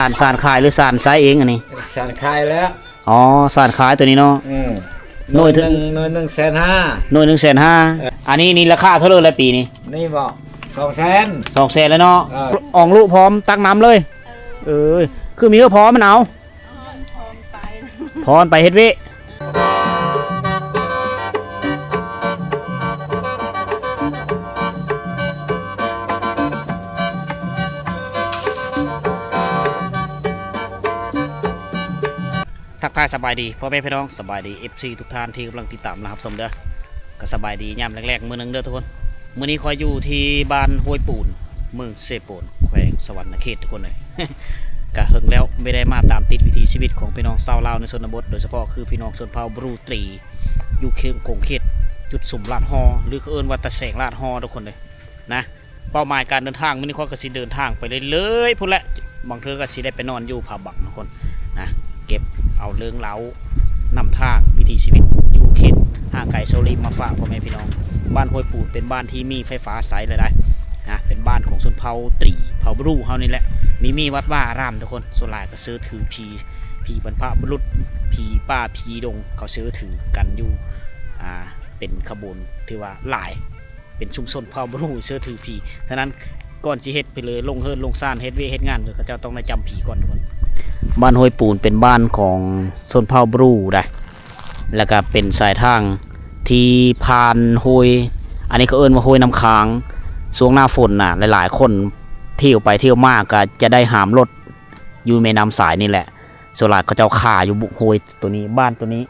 ສານ ສານຂາຍ ຫຼື ສານໃຊ້ເອງອັນນີ້? ສານຂາຍແລ້ວ. ອໍ ສານຂາຍຕົວນີ້ເນາະ. ອືມ ໜ່ວຍໜຶ່ງ ໜ່ວຍໜຶ່ງແສນຫ້າ. ໜ່ວຍໜຶ່ງແສນຫ້າ. ເອີ ອັນນີ້ ນີ້ລາຄາເທົ່າໃດລະປີນີ້? ນີ້ບໍ? ສອງແສນ. ສອງແສນແລ້ວເນາະ. ເອີ ອອກລູກພ້ອມຕັກນ້ຳເລີຍ. ເອີ ຄືມີເອື້ອພ້ອມມັນເອົາ ພ້ອມໄປ ພ້ອມໄປເຮັດວຽກ. ທັກທາຍສະບາຍດີພໍ່ແມ່ພີ່ນ້ອງ, ສະບາຍດີ ເອັຟຊີ ທຸກທ່ານທີ່ກຳລັງຕິດຕາມ ແລະ ຮັບຊົມເດີ້. ກໍສະບາຍດີຍາມແລງໆມື້ໜຶ່ງເດີ້ທຸກຄົນ. ມື້ນີ້ຂ້ອຍຢູ່ທີ່ບ້ານຫ້ວຍປູນ ເມືອງເຊໂປນ ແຂວງສະຫວັນນະເຂດ ທຸກຄົນເອີຍ. ກະເຫິງແລ້ວບໍ່ໄດ້ມາຕາມຕິດວິຖີຊີວິດຂອງພີ່ນ້ອງຊາວລາວໃນຊົນນະບົດ, ໂດຍສະເພາະຄືພີ່ນ້ອງຊົນເຜົ່າບຣູຕີ ຢູ່ເຂດຂົງເຂດຈຸດສຸມລາດຫໍ່ ຫຼື ເຂົາເອີ້ນວ່າຕາແສງລາດຫໍ່ ທຸກຄົນເອີຍນະ. ເປົ້າໝາຍການເດີນທາງມື້ນີ້ ຂ້ອຍກໍຊິເດີນທາງໄປເລື້ອຍໆພຸ້ນແຫຼະ, ບາງເທື່ອກໍຊິໄດ້ໄປນອນຢູ່ຜາບັງ ທຸກຄົນນະ, ເກັບເອົາເລື່ອງລາວນຳທາງວິຖີຊີວິດຢູ່ເຂດຫ່າງໄກໂຊລີມາຝາກພໍ່ແມ່ພີ່ນ້ອງ. ບ້ານຫ້ວຍປູນເປັນບ້ານທີ່ມີໄຟຟ້າໃຊ້ແລ້ວໃດ໋ນະ, ເປັນບ້ານຂອງຊົນເຜົ່າຕີ ເຜົ່າບຣູເຮົານີ້ແຫຼະ, ມີ ມີວັດວາອາຣາມ ທຸກຄົນ. ສ່ວນຫຼາຍກໍເຊື່ອຖືຜີ ຜີບັນພະບຸລຸດ ຜີປ່າ ຜີດົງ ເຂົາເຊື່ອຖືກັນຢູ່ ອ່າ ເປັນຂະບວນ ຖືວ່າຫຼາຍ ເປັນຊຸມຊົນເຜົ່າບຣູເຊື່ອຖືຜີ. ສະນັ້ນ ກ່ອນຊິເຮັດ ເລີຍລົງເຮືອນລົງຊານ ເຮັດວຽກເຮັດງານ ເຂົາເຈົ້າຕ້ອງໄດ້ຈຳຜີກ່ອນ ທຸກຄົນ. ບ້ານຫ້ວຍປູນເປັນບ້ານຂອງຊົນເຜົ່າບຣູໃດ໋, ແລ້ວກະເປັນສາຍທາງທີ່ຜ່ານຫ້ວຍ ອັນນີ້ເຂົາເອີ້ນວ່າຫ້ວຍນ້ຳຄ້າງ. ຊ່ວງໜ້າຝົນນະ ຫຼາຍໆຄົນທ່ຽວໄປທ່ຽວມາກໍຈະໄດ້ຫາມລົດຢູ່ແມ່ນ້ຳສາຍນີ້ແຫຼະ. ສ່ວນຫຼາຍເຂົາເຈົ້າຂ້າຢູ່ຫ້ວຍໂຕນີ້, ບ້ານໂຕນີ້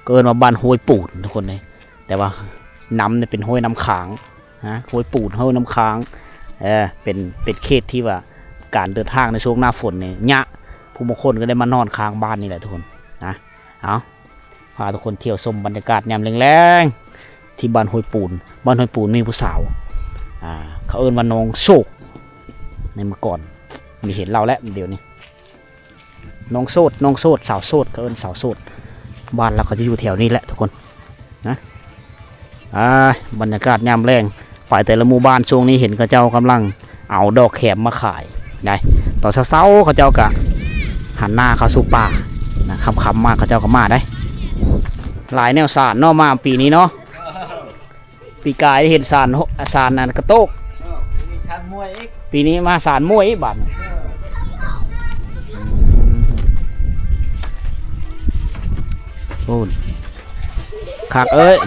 ກໍເອີ້ນວ່າບ້ານຫ້ວຍປູນ ທຸກຄົນເອີຍ. ແຕ່ວ່ານ້ຳນີ້ເປັນຫ້ວຍນ້ຳຄ້າງນະ, ຫ້ວຍປູນ ຫ້ວຍນ້ຳຄ້າງ. ເອີ ເປັນ ເປັນເຂດທີ່ວ່າການເດີນທາງໃນຊ່ວງໜ້າຝົນນີ້ຍາກ, ຜູ້ບາງຄົນກໍໄດ້ມານອນຄ້າງບ້ານນີ້ແຫຼະ ທຸກຄົນນະ. ເອົາ ພາທຸກຄົນທ່ຽວຊົມບັນຍາກາດຍາມແລງໆ ທີ່ບ້ານຫ້ວຍປູນ. ບ້ານຫ້ວຍປູນມີຜູ້ສາວ ອ່າ ເຂົາເອີ້ນວ່ານ້ອງໂຊກ ໃນເມື່ອກ່ອນ. ມີເຫັນລາວແລ້ວດຽວນີ້ ນ້ອງໂສດ ນ້ອງໂສດ ສາວໂສດ ເຂົາເອີ້ນສາວໂສດ. ບ້ານລາວກໍຈະຢູ່ແຖວນີ້ແຫຼະທຸກຄົນນະ. ອ່າ ບັນຍາກາດຍາມແລງ ໄປແຕ່ລະໝູ່ບ້ານ ຊ່ວງນີ້ເຫັນເຂົາເຈົ້າກຳລັງເອົາດອກແຄມມາຂາຍໄດ໋. ຕອນເຊົ້າໆ ເຂົາເຈົ້າກະຫັນໜ້າເຂົ້າສູ່ປ່ານະ, ຄ່ຳໆມາເຂົາເຈົ້າກໍມາໄດ໋. ຫຼາຍແນວສານເນາະ ມາປີນີ້ເນາະ. ປີກາຍເຫັນສານ ສານອັນກະໂຕກ ເອີ ປີນີ້ສານມວຍອີກ ປີນີ້ມາສານມວຍອີກບາດນີ້. ເອີ ໂອ້ ຄັກເອີຍ.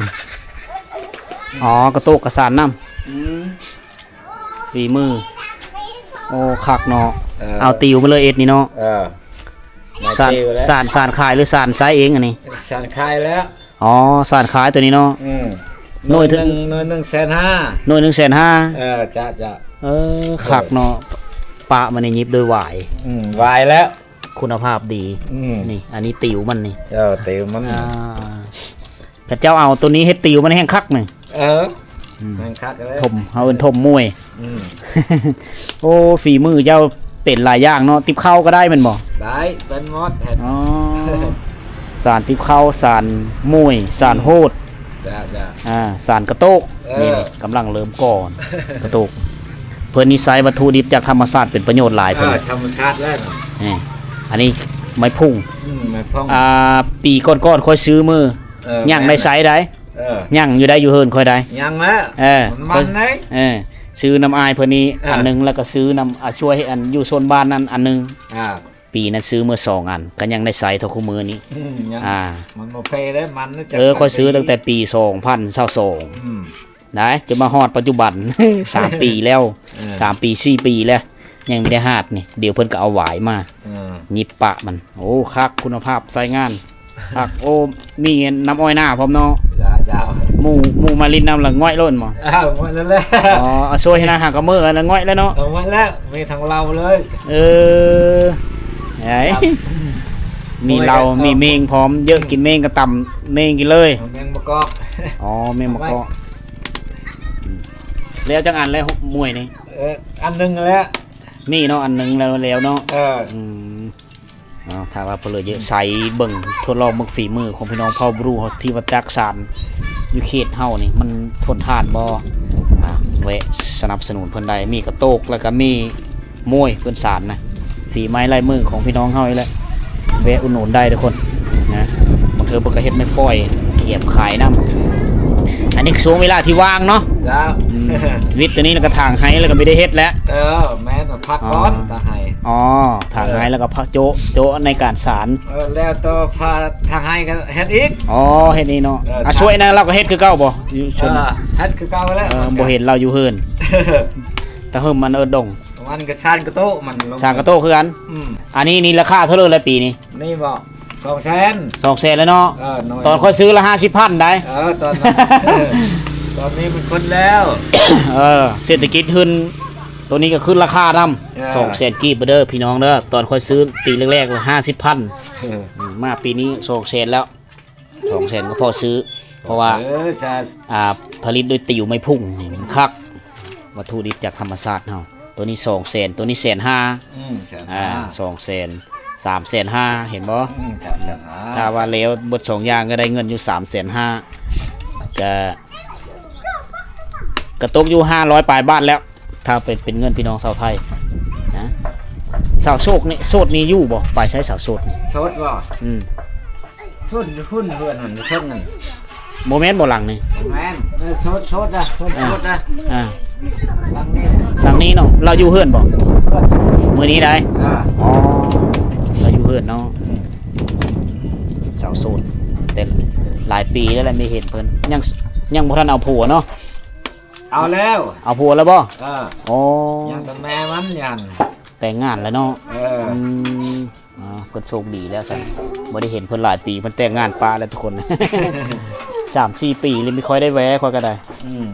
ອໍ ກະໂຕກກະສານນຳ. ອືມ ຝີມື. ໂອ້ ຄັກເນາະ. ເອີ ເອົາຕິວມາເລີຍເອັດນີ້ເນາະ. ເອີ ສານ ສານຂາຍ ຫຼື ສານໃຊ້ເອງອັນນີ້? ສານຂາຍແລ້ວ. ອໍ ສານຂາຍຕົວນີ້ເນາະ. ອືມ ໜ່ວຍໜຶ່ງ ໜ່ວຍໜຶ່ງແສນຫ້າ. ໜ່ວຍໜຶ່ງແສນຫ້າ. ເອີ ຈ້ະ ຈ້ະ. ເອີ ເອີ ຄັກເນາະ. ປະມານີ້ຫຍິບໂດຍຫວາຍ. ອືມ ຫວາຍແລ້ວ ຄຸນນະພາບດີ. ອືມ ນີ້ ອັນນີ້ຕິວມັນນີ້. ເອີ ຕິວມັນ. ອ່າ ເຂົາເຈົ້າເອົາຕົວນີ້ເຮັດຕິວມັນແຮ່ງຄັກນີ້. ເອີ ອືມ ແຮ່ງຄັກເລີຍ ຖົມ ເຮົາເອີ້ນຖົມມວຍ. ອືມ ໂອ້ ຝີມືເຈົ້າເປັນຫຼາຍຢ່າງເນາະ. ຕິບເຂົ້າກໍໄດ້ແມ່ນບໍ່? ໄດ້ ເປັນໝົດ. ອໍ ສານຕິບເຂົ້າ ສານມວຍ ສານໂຫດ. ອືມ ຈ້ະ ຈ້ະ. ອ່າ ສານກະໂຕກ. ເອີ ນີ້ ກຳລັງເລີ່ມກໍ່ ກະໂຕກ. ເພິ່ນນີ້ໃຊ້ວັດຖຸດິບຈາກທຳມະຊາດເປັນປະໂຫຍດຫຼາຍ. ເອີ ເພິ່ນທຳມະຊາດແລ້ວ. ນີ້ ອັນນີ້ໄມ້ພຸ້ງ. ອືມ ໄມ້ພຸ້ງ. ອ່າ ປີກ່ອນໆ ຂ້ອຍຊື້ມື້ ເອີ ຍັງໄດ້ໃຊ້ໄດ໋. ເອີ ຍັງຢູ່ໄດ໋ ຢູ່ເຮືອນຂ້ອຍໄດ໋. ຍັງແລ້ວ. ເອີ ມັນໄດ໋. ເອີ ຊື້ນຳອ້າຍເພິ່ນນີ້ ເອີ ອັນໜຶ່ງ ແລ້ວກໍຊື້ນຳ ອ່າ ຊ່ວຍໃຫ້ອັນຢູ່ໂຊນບ້ານນັ້ນອັນໜຶ່ງ. ອ່າ ປີນັ້ນຊື້ເມື່ອສອງອັນ ກໍຍັງໄດ້ໃຊ້ເທົ່າຄູ່ມື້ນີ້. ອືມ ຍັງ. ອ່າ ມັນບໍ່ແພ້ເດ້ ມັນ. ເອີ ຂ້ອຍຊື້ຕັ້ງແຕ່ປີສອງພັນຊາວສອງ. ອືມ ໄດ້ ຈົນມາຮອດປັດຈຸບັນ ສາມປີແລ້ວ. ເອີ ສາມປີ ສີ່ປີແລ້ວ ຍັງບໍ່ໄດ້ຫາດນີ້. ດຽວເພິ່ນກໍເອົາຫວາຍມາ ເອີ ຫຍິບປະມັນ. ໂອ້ ຄັກ ຄຸນນະພາບໃຊ້ງານຄັກ. ໂອ້ ມີນ້ຳອ້ອຍໜ້າພ້ອມເນາະ. ຈ້າ ຈ້າ. ໝູ່ ໝູ່ມາຫຼິ້ນນຳລະງ່ອຍໂລດບໍ່? ອ້າວ ງ່ອຍແລ້ວແຫຼະ. ອໍ ເອົາຊ່ວຍໃຫ້ນະ ຫາກະເມີລະງ່ອຍແລ້ວເນາະ. ເອົາ ງ່ອຍແລ້ວ ມີທັງເຫຼົ້າເລີຍ. ເອີ ໄດ້ ມີເຫຼົ້າ ມີເມງພ້ອມ. ເຢີະກິນເມງກໍຕຳເມງກິນເລີຍ. ເອົາແມງມະກອກ. ອໍ ແມງມະກອກ. ເອົາໄວ້ ອືມ ແລ້ວຈັກອັນແລ້ວມວຍນີ້? ເອີ ອັນໜຶ່ງແລ້ວ. ມີເນາະ ອັນໜຶ່ງແລ້ວ ແລ້ວເນາະ. ເອີ ອືມ ເອົາ ຖ້າວ່າເພິ່ນເລີຍເຍອະ ໃສ່ເບິ່ງ ທົດລອງເບິ່ງຝີມືຂອງພີ່ນ້ອງເຜົ່າບຣູ ທີ່ວ່າຈັກສານຢູ່ເຂດເຮົານີ້ ມັນທົນທານບໍ່? ອ່າ ແວະສະໜັບສະໜູນເພິ່ນໄດ້. ມີກະໂຕກ ແລ້ວກໍມີມວຍ ເພິ່ນສານນະ. ຝີໄມ້ລາຍມືຂອງພີ່ນ້ອງເຮົານີ້ແຫຼະ ແວະອຸດໜູນໄດ້ທຸກຄົນນະ. ບາງເທື່ອເພິ່ນກໍເຮັດໄມ້ຟອຍຂຽບຂາຍນຳ. ອັນນີ້ຄືຊ່ວງເວລາທີ່ວ່າງເນາະ. ເຈົ້າ. ອືມ ວິດຕົວນີ້ແລ້ວກໍຖາງໄຮ່ ແລ້ວກໍບໍ່ໄດ້ເຮັດແລ້ວ. ເອີ ແມ່ນ ພັກກ່ອນ ອໍ ຖາງໄຮ່. ອໍ ຖາງໄຮ່ ເອີ ແລ້ວກໍພັກໂຈະ ໂຈະໃນການສານ. ເອີ ແລ້ວຕໍ່ ຖາງໄຮ່ກໍເຮັດອີກ. ອໍ ເຮັດນີ້ເນາະ. ເອີ ອາ ສານ ຊ່ວຍນັ້ນລາວກໍເຮັດຄືເກົ່າບໍ່? ຢູ່ ເອີ ເຮັດຄືເກົ່າແລ້ວ. ເອີ ບໍ່ເຫັນລາວຢູ່ເຮືອນ. ແຕ່ເຮີ້ມມັນເອີດດົງ. ມັນກໍຊານກະໂຕະ ມັນລົງ ຊານກະໂຕະຄືກັນ. ອືມ ອັນນີ້ນີ້ລາຄາເທົ່າໃດລະປີນີ້? ນີ້ບໍ່ ສອງແສນ ສອງແສນແລ້ວເນາະ. ເອີ ຕອນຂ້ອຍຊື້ລະຫ້າສິບພັນໄດ໋. ເອີ ຕອນນັ້ນ ຕອນນີ້ມັນຂຶ້ນແລ້ວ. ເອີ ເສດຖະກິດຂຶ້ນ ໂຕນີ້ກໍຂຶ້ນລາຄານຳ. ເອີ ສອງແສນກີບເດີພີ່ນ້ອງເດີ. ຕອນຂ້ອຍຊື້ປີແລກໆລະຫ້າສິບພັນ. ເອີ ອືມ ມາປີນີ້ສອງແສນແລ້ວ. ສອງແສນກໍພໍຊື້ ເພາະວ່າ ເອີ ຈະ ອ່າ ຜະລິດໂດຍຕິວໄມ້ພຸ້ງນີ້ມັນຄັກ ວັດຖຸດິບຈາກທຳມະຊາດເຮົາ. ໂຕນີ້ສອງແສນ ໂຕນີ້ແສນຫ້າ. ອືມ ແສນຫ້າ ອ່າ ສອງແສນ ສາມແສນຫ້າ ເຫັນບໍ່? ອືມ ສາມແສນຫ້າ. ຖ້າວ່າແລ້ວເບິດສອງຢ່າງກໍໄດ້ເງິນຢູ່ສາມແສນຫ້າ ກະ ກະຕົກຢູ່ຫ້າຮ້ອຍປາຍບາດແລ້ວ. ຖ້າເປັນ ເປັນເງິນພີ່ນ້ອງຊາວໄທນະ. ສາວໂສດນີ້ ໂສດນີ້ຢູ່ບໍ່? ໄປໃສສາວໂສດນີ້? ໂສດບໍ່? ອືມ ໂສດຢູ່ພຸ້ນ ເຮືອນຫັ້ນ ຢູ່ເທິງນັ້ນ. ບໍ່ແມ່ນບໍ່ຫຼັງນີ້? ບໍ່ແມ່ນ. ເອີ ໂສດ ໂສດນະ ເພິ່ນ ອ່າ ໂສດນະ. ອ່າ ຫຼັງນີ້ ຫຼັງນີ້ເນາະ. ລາວຢູ່ເຮືອນບໍ່? ໂສດ ມື້ນີ້ໄດ໋. ອ່າ ອໍ ລາວຢູ່ເຮືອນເນາະ. ອືມ ສາວໂສດ ແຕ່ຫຼາຍປີແລ້ວແຫຼະ ບໍ່ເຫັນເພິ່ນ. ຍັງ ຍັງບໍ່ທັນເອົາຜົວເນາະ. ເອົາແລ້ວ. ເອົາຜົວແລ້ວບໍ່? ເອີ ອໍ ຍັງແຕ່ແມ່ມັນຍັງ ແຕ່ງງານແລ້ວເນາະ. ເອີ ອືມ ອໍ ເພິ່ນໂຊກດີແລ້ວຊັ້ນ ບໍ່ໄດ້ເຫັນເພິ່ນຫຼາຍປີ ເພິ່ນແຕ່ງງານປະແລ້ວທຸກຄົນ. ສາມສີ່ປີແລ້ວ ບໍ່ຄ່ອຍໄດ້ແວ່ ຂ້ອຍກໍໄດ້. ອືມ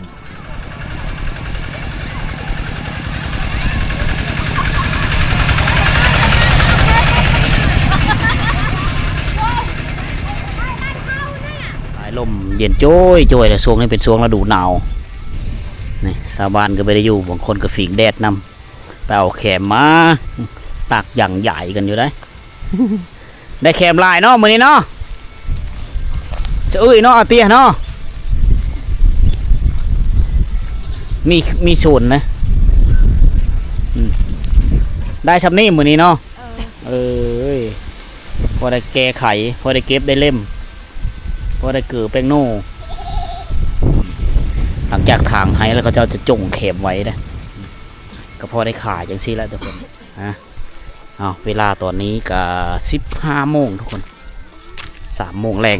ສາຍລົມເຢັນໂຈຍໆ ແລ້ວ ຊ່ວງນີ້ເປັນຊ່ວງລະດູໜາວ. ນີ້ຊາວບ້ານກໍບໍ່ໄດ້ຢູ່ ບາງຄົນກໍຝີງແດດນຳ ໄປເອົາແຄມມາ ຕາກຢາງຢາຍກັນຢູ່ໄດ໋. ໄດ້ແຄມຫຼາຍເນາະມື້ນີ້ເນາະ ສະເອີຍເນາະ ອາເຕຍເນາະ. ມີ ມີສູນນະ. ອືມ ໄດ້ຊ່ຳນີ້ມື້ນີ້ເນາະ. ເອີ ເອີຍ ພໍໄດ້ແກ້ໄຂ ພໍໄດ້ເກັບໄດ້ເລັມ ພໍໄດ້ເກີແປ້ງໂນ. ຫຼັງຈາກຖາງໄຮ່ແລ້ວ ເຂົາເຈົ້າຈະຈົ່ງແຄມໄວ້ເດ້ ກໍພໍໄດ້ຂາຍຈັ່ງຊີ້ແຫຼະທຸກຄົນ. ອາ ເອົາ ເວລາຕອນນີ້ກະສິບຫ້າໂມງທຸກຄົນ ສາມໂມງແລງ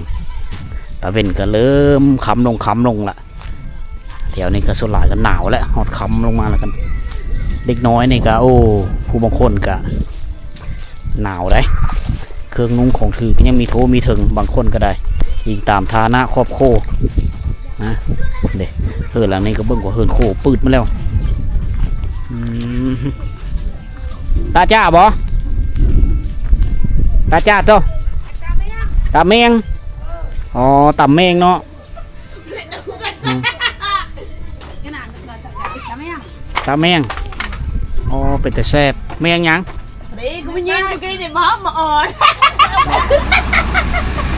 ຕາເວັນກໍເລີ່ມຄ່ຳລົງ ຄ່ຳລົງລະ. ແຖວນີ້ກໍສ່ວນຫຼາຍກໍໜາວແຫຼະ ຮອດຄ່ຳລົງມາແລ້ວກັນ. ເດັກນ້ອຍນີ້ກໍ ໂອ້ ຜູ້ບາງຄົນກໍໜາວໄດ໋ ເຄື່ອງນຸ່ງຂອງຖືກໍຍັງມີໂທມີເຖິງ ບາງຄົນກໍໄດ້ ອີງຕາມຖານະຄອບຄົວນະ. ເດ້ ເຮືອນຫຼັງນີ້ກໍເບິ່ງວ່າເຮືອນໂຄປືດມາແລ້ວ. ອືມ ຕາຈ້າບໍ່? ຕາຈ້າໂຕ? ຕາແມງ. ອໍ ຕຳແມງເນາະ. ອືມ ຕາແມງ. ອໍ ເປັນຕາແຊບ. ແມງຫຍັງ? ນີ້ ກູມາຍິງເມື່ອກີ້ນີ້ ມາມາອ່ອນ.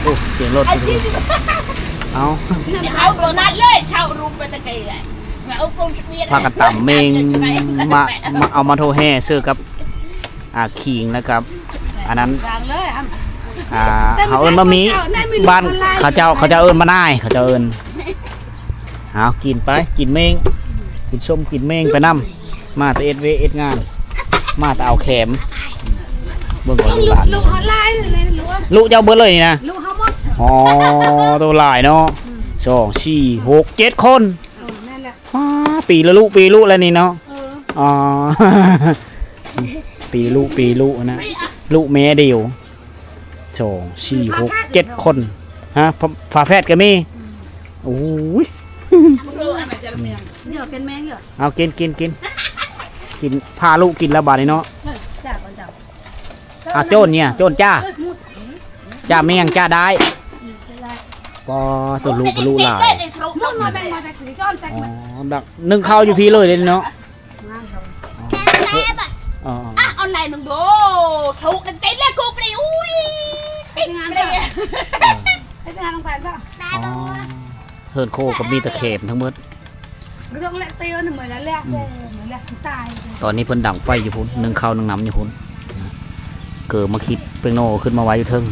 ໂອ້ ສຽງລົດ. ເອົາ ເອົາໂຕນັ້ນເລີຍ ເຊົ່າຮູບໄປຕະກີ້. ພາກັນຕຳແມງ ມາ ມາ ເອົາມາໂທແຮ່ເສີກັບ ອ່າ ຂີງ ແລ້ວກໍອັນນັ້ນ ອ່າ ເຮົາເອີ້ນມະໝີ່ ບ້ານເຂົາເຈົ້າ ເຂົາເຈົ້າເອີ້ນມະນາຍ ເຂົາເຈົ້າເອີ້ນ. ເອົາ ກິນໄປ ກິນແມງ ກິນສົ້ມ ກິນແມງໄປນຳ. ມາແຕ່ເຮັດວຽກເຮັດງານ ມາແຕ່ເອົາແຄມ. ເບິ່ງກ່ອນລູກຫຼານ ລູກເຮົາຫຼາຍເລີຍ ລູກເຈົ້າເບິດເລີຍນີ້ນະ. ລູກເຮົາໝົດ. ອໍ ໂຕຫຼາຍເນາະ. ອືມ ສອງ ສີ່ ຫົກ ເຈັດຄົນ. ເອີ ນັ້ນແຫຼະ. ວ້າ ປີລະລຸ ປີລຸແລ້ວນີ້ເນາະ. ເອີ ອໍ ປີລຸ ປີລຸນະ ລຸແມ່ດຽວ. ສອງ ສີ່ ຫົກ ເຈັດຄົນ. ຮະ ຝາ ຝາແຝດກໍມີ. ອືມ ໂອ້ຍ ດຽວກິນແມງຢູ່. ເອົາ ກິນ ກິນ ກິນ ກິນ ພາລຸກິນແລ້ວບາດນີ້ເນາະ. ເອີ ຈ້າ ບໍ່ຈ້າ. ອ່າ ໂຈນເນຍ ໂຈນຈ້າ ຈ້າແມງ ຈ້າໄດ້. ອໍ ໂຕລຸ ລຸຫຼາຍ. ອໍ ໜຶ້ງເຂົ້າຢູ່ພີ້ເລີຍເດ້ເນາະ. ອໍ ເອົາໄລ່ໜຶ່ງໂດ ຖືກເຕັມໆແລ້ວກູໄປ. ອຸ້ຍ ເຮັດງານເດີ ເຮັດງານນຳໃຜບໍ່? ອໍ ເຮືອນໂຄກໍມີແຕ່ແຄມທັງໝົດ. ອືມ ຕອນນີ້ເພິ່ນດັງໄຟຢູ່ພຸ້ນ ໜຶ້ງເຂົ້າໜຶ້ງນ້ຳຢູ່ພຸ້ນ. ເກີດມາຄິດເປັນໂນຂຶ້ນມາໄວ້ຢູ່ເທິງ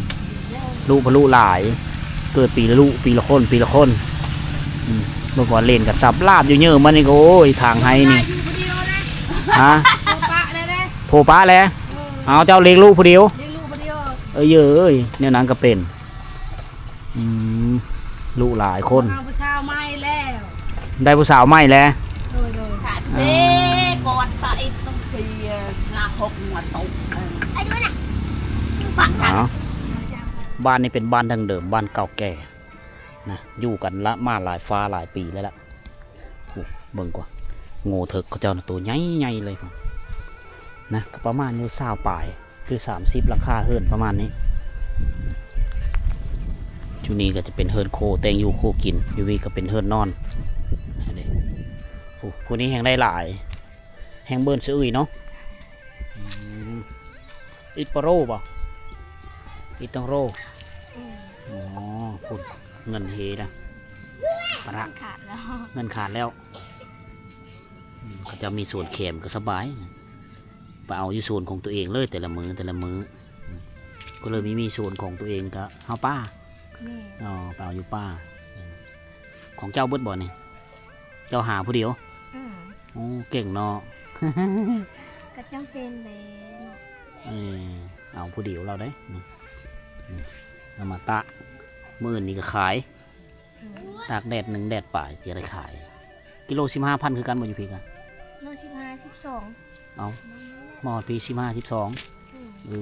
ລຸພະລຸຫຼາຍ ເກີດປີລະລຸ ປີລະຄົນ ປີລະຄົນ. ອືມ ເບິ່ງກ່ອນ ເລນກໍສັບລາບຢູ່ເຍີມານີ້ກໍ ໂອ້ຍ ທາງໄຮນີ້ ຮະ ໂພປະແລ້ວເດ້ ໂພປະແລ້ວ ເອີ ເອົາ ເຈົ້າລ້ຽງລູກຜູ້ດຽວ ລ້ຽງລູກຜູ້ດຽວ ເອີຍ ເອີຍ ແນວນັ້ນກໍເປັນ. ອືມ ລູກຫຼາຍຄົນ ເອົາຜູ້ສາວໃໝ່ແລ້ວ ໄດ້ຜູ້ສາວໃໝ່ແລ້ວ ໂດຍ ໂດຍ ຖ້າເດ້ ອ່າ ກ່ອນໄປຕ້ອງເພຍລາຫົກງວດຕົກ ເອີ ເອົາ ບ້ານນີ້ເປັນບ້ານດັ້ງເດີມ ບ້ານເກົ່າແກ່ນະ ຢູ່ກັນລະມາຫຼາຍຟ້າຫຼາຍປີແລ້ວລະ. ໂອ້ ເບິ່ງກວ່າ ໂງ່ເຖິກເຂົາເຈົ້ານະ ໂຕໃຫຍ່ໆເລີຍນະ ກໍປະມານຢູ່ຊາວປາຍ ຄືສາມສິບ ຫຼັງຄາເຮືອນປະມານນີ້. ຈຸນີ້ກໍຈະເປັນເຮືອນໂຄແຕ່ງຢູ່ໂຄກິນ ຢູ່ພີ້ກໍເປັນເຮືອນນອນ. ໂອ້ ຜູ້ນີ້ແຮ່ງໄດ້ຫຼາຍ ແຮ່ງເບິ່ນສະອຶຍເນາະ. ອືມ ອິດປະໂຣບໍ່? ອິດຕັງໂຣ. ອືມ ອໍ ພຸ້ນ ເງິນເຮລະ ປະລະ ເງິນຂາດແລ້ວ ເງິນຂາດແລ້ວ. ອືມ ເຂົາເຈົ້າມີສວນແຄມກໍສະບາຍ ໄປເອົາຢູ່ສວນຂອງຕົວເອງເລີຍ ແຕ່ລະມື້ ແຕ່ລະມື້. ອືມ ກໍເລີຍມີ ມີສວນຂອງຕົວເອງ ກໍເຮົາປ່າ. ແມ່ນ ອໍ ໄປເອົາຢູ່ປ່າ. ອືມ ຂອງເຈົ້າເບິດບໍ່ນີ້? ເຈົ້າຫາຜູ້ດຽວ? ອືມ ໂອ້ ເກັ່ງເນາະ ກໍຈຳເປັນແຫຼະເນາະ. ເອີ ເອົາຜູ້ດຽວລາວເດ້. ອືມ ເອົາມາຕາກ ມື້ອື່ນນີ້ກໍຂາຍ. ອືມ ຕາກແດດໜຶ່ງແດດປາຍ ຈະໄດ້ຂາຍ ກິໂລສິບຫ້າພັນຄືກັນບໍ່? ຢູ່ພີ້ກະ ໂລສິບຫ້າ ສິບສອງ. ເອົ້າ ມາຮອດພີ້ສິບຫ້າ ສິບສອງ. ອືມ ເອີ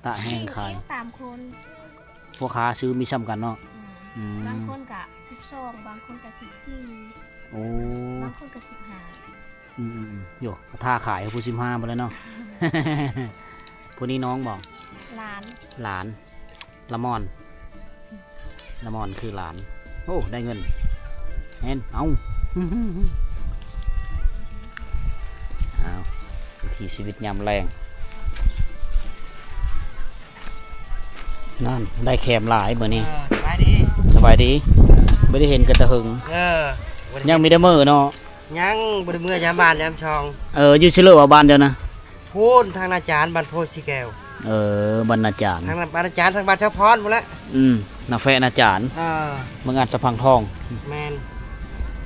ຕາກແຫ້ງຂາຍ ຕາມຄົນ ພໍ່ຄ້າຊື້ມີຊ່ຳກັນເນາະ. ອືມ ອືມ ບາງຄົນກະສິບສອງ ບາງຄົນກະສິບສີ່. ໂອ້ ບາງຄົນກະສິບຫ້າ. ອືມໆໆ ໂຢ ຖ້າຂາຍຜູ້ສິບຫ້າພຸ້ນແຫຼະເນາະ. ຜູ້ນີ້ນ້ອງບໍ່? ຫຼານ ຫຼານ ລະມອນ ລະມອນຄືຫຼານ. ໂອ້ ໄດ້ເງິນ ແມ່ນ ເອົາ ເອົາ ວິຖີຊີວິດຍາມແລງ. ນັ້ນ ໄດ້ແຄມຫຼາຍມື້ນີ້. ເອີ ສະບາຍດີ ສະບາຍດີ. ບໍ່ໄດ້ເຫັນກັນແຕ່ເຫິງ. ເອີ ຍັງມີແຕ່ມື້ເນາະ. ຍັງບໍ່ໄດ້ເມືອຍາມບ້ານຍາມຊ່ອງ. ເອີ ຢູ່ໃສເລີວ່າບ້ານເຈົ້ານະ? ພຸ້ນ ທາງນາຈານ ບ້ານໂພສີແກ້ວ. ເອີ ບ້ານນາຈານ ທາງບ້ານນາຈານ ທາງບ້ານສາວພອນພຸ້ນແຫຼະ. ອືມ ນາແຟະນາຈານ. ເອີ ເມືອງອາດສະພັງທອງ. ແມ່ນ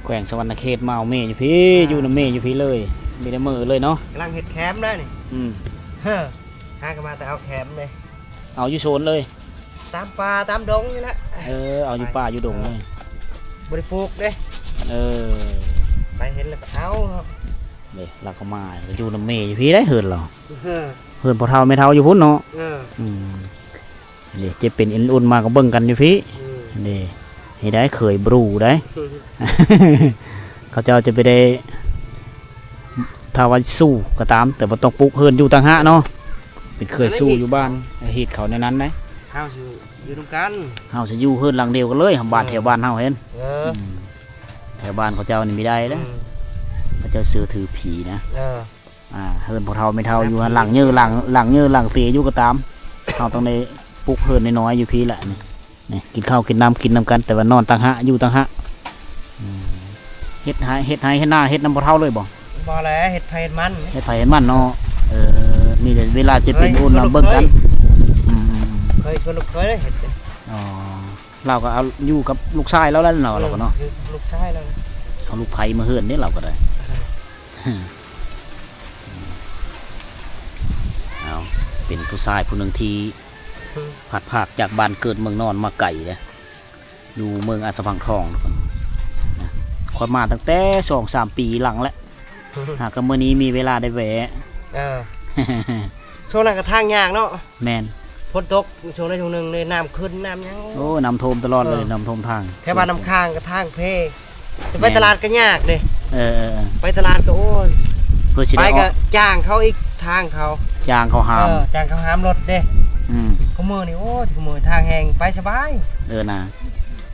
ແຂວງສະຫວັນນະເຂດ. ມາເອົາແມ່ຢູ່ພີ້ ເອີ ຢູ່ນຳແມ່ຢູ່ພີ້ເລີຍ ມີແຕ່ມື້ເລີຍເນາະ. ກຳລັງເຮັດແຄມແລ້ວນີ້. ອືມ ຫາກໍມາແຕ່ເອົາແຄມເດ້. ເອົາຢູ່ສວນເລີຍ ຕາມປ່າຕາມດົງນີ້ແຫຼະ. ເອີ ເອົາຢູ່ປ່າຢູ່ດົງເລີຍ ບໍ່ໄດ້ປູກເດ້. ເອີ ໄປເຫັນແລ້ວກໍເອົາເນາະ. ເດ້ ລາວກໍມາ ກໍຢູ່ນຳແມ່ຢູ່ພີ້ໄດ໋ ເຮືອນລາວ. ເຮືອນພໍ່ເຖົ້າແມ່ເຖົ້າຢູ່ພຸ້ນເນາະ. ເອີ ອືມ ເດ້ ເຈັບເປັນເອັນອຸ່ນມາກໍເບິ່ງກັນຢູ່ພີ້. ອືມ ເດ້ ເຮັດໄດ້ເຂີຍບຣູໄດ໋. ເຂົາເຈົ້າຈະໄປໄດ້ ຖ້າວ່າສູ້ກໍຕາມ ແຕ່ວ່າຕ້ອງປຸກເຮືອນຢູ່ຕ່າງຫາກເນາະ. ເປັນເຂີຍສູ້ຢູ່ບ້ານ ເຮັດເຂົາແນວນັ້ນໄດ໋. ເຮົາຊິຢູ່ນຳກັນ ເຮົາຊິຢູ່ເຮືອນຫຼັງດຽວກັນເລີຍ ບ້ານ ເອີ ແຖວບ້ານເຮົາເຫັນ. ເອີ ອືມ ແຖວບ້ານເຂົາເຈົ້ານີ້ມີໄດ້ເດ້. ອືມ ເຂົາເຈົ້າເຊື່ອຖືຜີນະ. ເອີ ອ່າ ເຮືອນພໍ່ເຖົ້າແມ່ເຖົ້າຢູ່ຫັ້ນ ຫຼັງເຍີ ຫຼັງ ຫຼັງເຍີຫຼັງເຕຢູ່ກໍຕາມ ເຮົາຕ້ອງໄດ້ປຸກເຮືອນນ້ອຍໆຢູ່ພີ້ລະນີ້. ນີ້ ກິນເຂົ້າກິນນ້ຳກິນນຳກັນ ແຕ່ວ່ານອນຕ່າງຫາກ ຢູ່ຕ່າງຫາກ. ອືມ ເຮັດໄຮ່ ເຮັດໄຮ່ເຮັດນາ ເຮັດນຳພໍ່ເຖົ້າເລີຍບໍ່? ບໍ່ແຫຼະ ເຮັດໄຜເຮັດມັນ ເຮັດໄຜເຮັດມັນເນາະ. ເອີ ມີແຕ່ເວລາຈະເປັນ ເອີ ໂອນນຳເບິ່ງກັນ. ອືມ ເຄີຍຊວນລູກເຂີຍເຮັດ. ອໍ ລາວກໍເອົາຢູ່ກັບລູກຊາຍລາວແລ້ວເນາະ. ເອີ ລາວກໍເນາະ ຢູ່ກັບລູກຊາຍລາວ ເອົາລູກໃພ້ມາເຮືອນເດ້ ລາວກໍໄດ້. ເອົາ ເປັນຜູ້ຊາຍຜູ້ໜຶ່ງທີ່ ອືມ ພັດພາກຈາກບ້ານເກີດເມືອງນອນມາໄກເດ້ ຢູ່ເມືອງອາດສະພັງທອງ. ຂ້ອຍມາຕັ້ງແຕ່ສອງສາມປີຫຼັງແລ້ວ ຫາກໍມື້ນີ້ມີເວລາໄດ້ແວະ. ເອີ ຊ່ວງນັ້ນກໍທາງຍາກເນາະ. ແມ່ນ ຝົນຕົກຊ່ວງໃດຊ່ວງໜຶ່ງນີ້ ນ້ຳຂຶ້ນນ້ຳຫຍັງ. ໂອ້ ນ້ຳຖ້ວມຕະຫຼອດເລີຍ. ເອີ ນ້ຳຖ້ວມທາງ ແຖວບ້ານນ້ຳຄ້າງກໍທາງເພ ຈະໄປ ແມ່ນ ຕະຫຼາດກໍຍາກເດ້. ເອີໆໆ ໄປຕະຫຼາດກໍ ໂອ້ຍ ເພື່ອຊິໄດ້ ໄປກໍຈ້າງເຂົາອີກ ທາງເຂົາ ຈ້າງເຂົາຫາມ. ເອີ ຈ້າງເຂົາຫາມລົດເດ້. ອືມ ຄູ່ມື້ນີ້ ໂອ້ຍ ຄູ່ມື້ທາງແຮງ ໄປສະບາຍ. ເອີນະ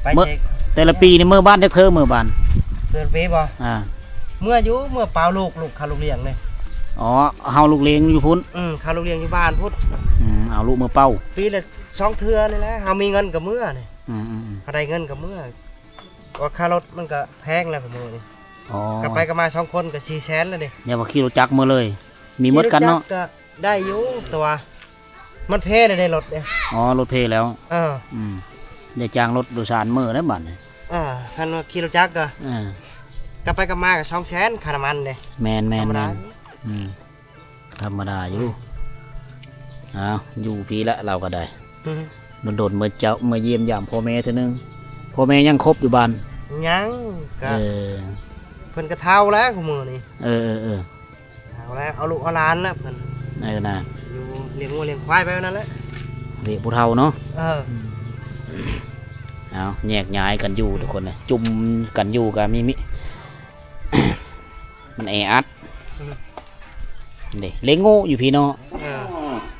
ໄປເສກ ແຕ່ລະປີນີ້ເມືອບ້ານຈັກເທື່ອ? ເມືອບ້ານ ແຕ່ລະປີບໍ່? ອ່າ ເມືອຢູ່ ເມືອເປົ່າລູກ ລູກເຂົ້າລູກລ້ຽງເດ້. ອໍ ເຮົາລູກລ້ຽງຢູ່ພຸ້ນ. ອືມ ເຂົ້າລູກລ້ຽງຢູ່ບ້ານພຸ້ນ. ອືມ ເອົາລູກເມືອເປົ່າ ປີລະສອງເທື່ອນີ້ແຫຼະ ເຮົາມີເງິນກໍເມືອນີ້. ອືມໆໆ ເຮົາໄດ້ເງິນກໍເມືອ ວ່າຄ່າລົດມັນກໍແພງແລ້ວ ຄູ່ມື້ນີ້. ອໍ ກັບໄປກັບມາສອງຄົນກໍສີ່ແສນແລ້ວເດ້. ແນວວ່າຂີ່ລົດຈັກເມືອເລີຍ ມີໝົດກັນເນາະ. ຂີ່ລົດຈັກກໍໄດ້ຢູ່ ແຕ່ວ່າ ມັນເພແລ້ວເດ້ລົດເດ້. ອໍ ລົດເພແລ້ວ. ເອີ ອືມ ໄດ້ຈ້າງລົດໂດຍສານມື້ແລ້ວບັດນີ້. ເອີ ຄັນວ່າຂີ່ລົດຈັກກໍ ເອີ ກັບໄປກັບມາກໍສອງແສນຄ່ານ້ຳມັນເດ້. ແມ່ນໆໆ ທຳມະດາ. ອືມ ທຳມະດາຢູ່. ອ້າວ ຢູ່ພີ້ລະ ລາວກໍໄດ້. ອືມ ດົນໆ ເມື່ອເຈົ້າ ເມື່ອຢ້ຽມຢາມພໍ່ແມ່ເທື່ອໜຶ່ງ. ພໍ່ແມ່ຍັງຄົບຢູ່ບ້ານ? ຍັງ. ກໍ ເອີ ເພິ່ນກໍເຖົ້າແລ້ວຄູ່ມື້ນີ້. ເອີໆໆ ເຖົ້າແລ້ວ ເອົາລູກເອົາຫຼານແລ້ວເພິ່ນ. ເອີນະ ຢູ່ລ້ຽງງົວລ້ຽງຄວາຍໄປນັ້ນແຫຼະ ເວກຜູ້ເຖົ້າເນາະ. ເອີ ເອົາ ແຍກຍ້າຍກັນຢູ່ທຸກຄົນເລີຍ ຈຸ່ມກັນຢູ່ກໍມີ ມີ ມັນແອອັດ. ອືມ ເດ້ ລ້ຽງງົວຢູ່ພີ້ເນາະ. ເອີ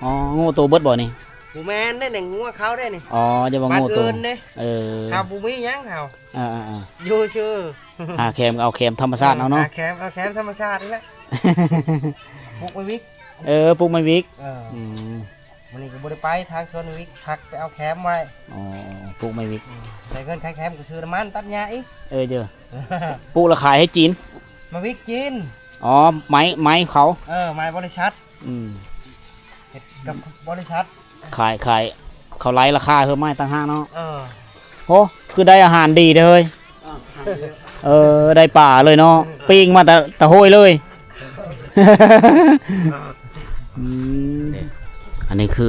ອໍ ງົວໂຕເບິດບໍ່ນີ້? ບໍ່ແມ່ນເດ້ ແຕ່ງົວເຂົາເດ້ນີ້. ອໍ ຢ່າວ່າງົວໂຕ. ບ້ານອື່ນເດ້. ເອີ ເຂົາບໍ່ມີຫຍັງເຂົາ. ອ່າໆໆ ຢູ່ຊື່ ຫາແຄມກໍເອົາແຄມທຳມະຊາດເອົາເນາະ. ເອີ ຫາແຄມ ເອົາແຄມທຳມະຊາດນີ້ແຫຼະ. ປູກໄມ້ວິກ. ເອີ ປູກໄມ້ວິກ. ເອີ ອືມ ມື້ນີ້ກໍບໍ່ໄດ້ໄປທາງສວນວິກ ພັກໄປເອົາແຄມໄວ້. ອໍ ປູກໄມ້ວິກ. ອືມ ໄດ້ເງິນຂາຍແຄມກໍຊື້ນ້ຳມັນຕັດຫຍ້າອີກ. ເອີ ເຈີ ປູກແລ້ວຂາຍໃຫ້ຈີນ. ໄມ້ວິກຈີນ. ອໍ ໄມ້ ໄມ້ເຂົາ. ເອີ ໄມ້ບໍລິສັດ. ອືມ ເຮັດກັບບໍລິສັດ ຂາຍ ຂາຍ ເຂົາໄລ່ລາຄາເພີ່ມໃຫ້ຕ່າງຫາກເນາະ. ເອີ ໂອ້ ຄືໄດ້ອາຫານດີເດີເຮີ້ຍ. ເອີ ໄດ້ປາເລີຍເນາະ ປີ້ງມາແຕ່ ແຕ່ຫ້ວຍເລີຍ. ອືມ ອັນນີ້ຄື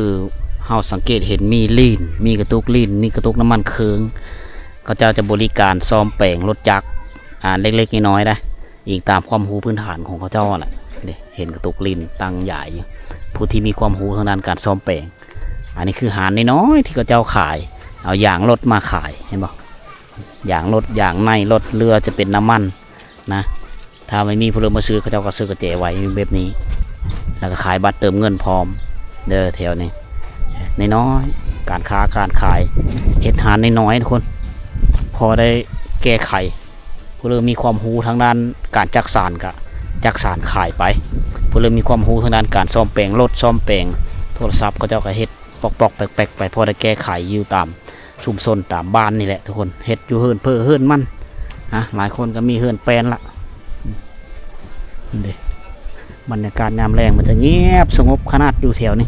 ເຮົາສັງເກດເຫັນມີລີ້ນ ມີກະຕຸກລີ້ນ ມີກະຕຸກນ້ຳມັນເຄື່ອງ ເຂົາເຈົ້າຈະບໍລິການສ້ອມແປງລົດຈັກ ອ່າ ເລັກໆນ້ອຍໆໄດ໋. ອີງຕາມຄວາມຮູ້ພື້ນຖານຂອງເຂົາເຈົ້າຫັ້ນແຫຼະ. ເດ້ ເຫັນກະຕຸກລີ້ນຕັ້ງຢາຍຢູ່ ຜູ້ທີ່ມີຄວາມຮູ້ທາງດ້ານການສ້ອມແປງ. ອັນນີ້ຄືຮ້ານນ້ອຍໆທີ່ເຂົາເຈົ້າຂາຍ ເອົາຢາງລົດມາຂາຍ ເຫັນບໍ່? ຢາງລົດ ຢາງໃນລົດ ຫຼືວ່າຈະເປັນນ້ຳມັນນະ. ຖ້າໄມ່ມີຜູ້ໃດມາຊື້ ເຂົາເຈົ້າກໍຊື້ກະແຈໄວ້ແບບນີ້ ແລ້ວກໍຂາຍບັດເຕີມເງິນພ້ອມເດີ ແຖວນີ້. ນ້ອຍໆ ການຄ້າການຂາຍ ເຮັດຮ້ານນ້ອຍໆ ທຸກຄົນ ພໍໄດ້ແກ້ໄຂ. ຜູ້ເລີ່ມມີຄວາມຮູ້ທາງດ້ານການຈັກສານກະຈັກສານຂາຍໄປ, ຜູ້ເລີ່ມມີຄວາມຮູ້ທາງດ້ານການສ້ອມແປງລົດ, ສ້ອມແປງໂທລະສັບ, ເຂົາເຈົ້າກະເຮັດປອກໆແປກໆໄປ, ພໍໄດ້ແກ້ໄຂຢູ່ຕາມຊຸມຊົນຕາມບ້ານນີ້ແຫຼະທຸກຄົນ, ເຮັດຢູ່ເຮືອນເພີເຮືອນມັນນະ, ຫຼາຍຄົນກະມີເຮືອນແປນລະ. ນີ້ເດ້ ບັນຍາກາດຍາມແລງມັນຈະງຽບສະຫງົບຂະໜາດຢູ່ແຖວນີ້.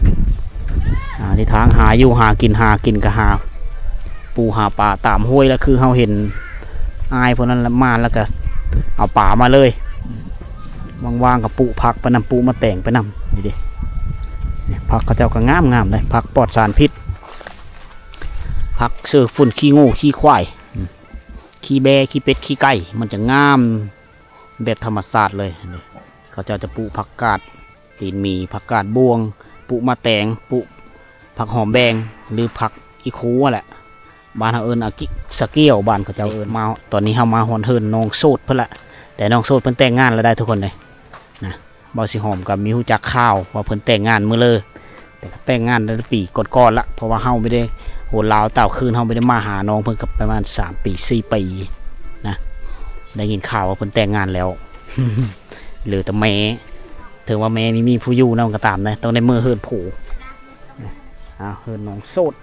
ອ່າ ທີ່ທາງຫາຢູ່ຫາກິນ, ຫາກິນກະຫາປູຫາປາຕາມຫ້ວຍລະ, ຄືເຮົາເຫັນອ້າຍພວກນັ້ນລະມາລະກະເອົາປາມາເລີຍ. ວ່າງໆກະປູຜັກໄປນຳ, ປູໝາກແຕງໄປນຳ. ນີ້ເດ້ ນີ້ ຜັກເຂົາເຈົ້າກະງາມໆເດ້, ຜັກປອດສານພິດ, ຜັກເຊື້ອຝຸ່ນຂີ້ງົວຂີ້ຄວາຍ, ອືມ ຂີ້ແບ້ ຂີ້ເປັດ ຂີ້ໄກ່, ມັນຈະງາມ ແບບທຳມະຊາດເລີຍ. ນີ້ ເຂົາເຈົ້າຈະປູກຜັກກາດຕີນໝີ, ຜັກກາດບ້ວງ, ປູກໝາກແຕງ, ປູກຜັກຫອມແບງ ຫຼື ຜັກອີຄູຫັ້ນແຫຼະ. ບ້ານເຮົາເອີ້ນອາກິ ສະກ້ຽວ, ບ້ານເຂົາເຈົ້າເອີ້ນ. ມາ ຕອນນີ້ເຮົາມາຮອດເຮືອນນ້ອງໂສດເພິ່ນລະ, ແຕ່ນ້ອງໂສດເພິ່ນແຕ່ງງານແລ້ວໄດ໋ທຸກຄົນເດ້ ນະ. ບ່າວສີຫອມກະມີຮູ້ຈັກຂ່າວວ່າເພິ່ນແຕ່ງງານມື້ເລີ ແຕ່ກະແຕ່ງງານຕັ້ງແຕ່ປີກ່ອນໆລະ, ເພາະວ່າເຮົາບໍ່ໄດ້ ໂຫ ລາວຕ່າວຄືນ ເຮົາບໍ່ໄດ້ມາຫານ້ອງເພິ່ນກະປະມານສາມປີ ສີ່ປີນະ. ໄດ້ຍິນຂ່າວວ່າເພິ່ນແຕ່ງງານແລ້ວ ເຫຼືອແຕ່ແມ່, ເຖິງວ່າແມ່ມີ ມີຜູ້ຢູ່ນຳກະຕາມນະ, ຕ້ອງໄດ້ເມືອເຮືອນຜົວ. ອ້າວ ເຮືອນນ້ອງໂສດ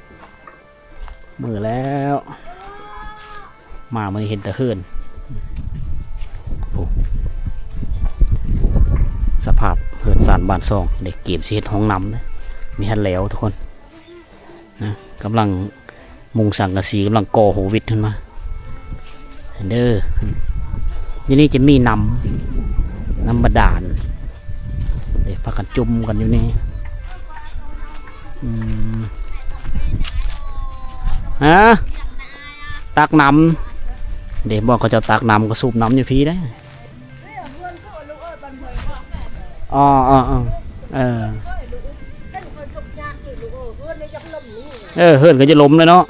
ມື້ແລ້ວ ມາມື້ນີ້ເຫັນແຕ່ເຮືອນ. ໂອ້ ສະພາບເຮືອນຊານບ້ານຊ່ອງເດ້, ກຽມຊິເຮັດຫ້ອງນ້ຳເດ້, ມີຫັ້ນແລ້ວທຸກຄົນນະ. ກຳລັງມຸງສັງກະສີ, ກຳລັງກໍ່ໂຮວິດຂຶ້ນມາ. ເດີ ຢູ່ນີ້ຈະມີນ້ຳ ນ້ຳບາດານເດ້, ພາກັນຈຸ່ມກັນຢູ່ນີ້. ອືມ ຮະ ຕັກນ້ຳເດ້, ບ່ອນເຂົາເຈົ້າຕັກນ້ຳກະສູບນ້ຳຢູ່ພີ້ເດ້. ອໍ ເອີ ເອີ ເອີ ເອີ ເຮືອນກະຈະລົ້ມເລີຍເນາະ.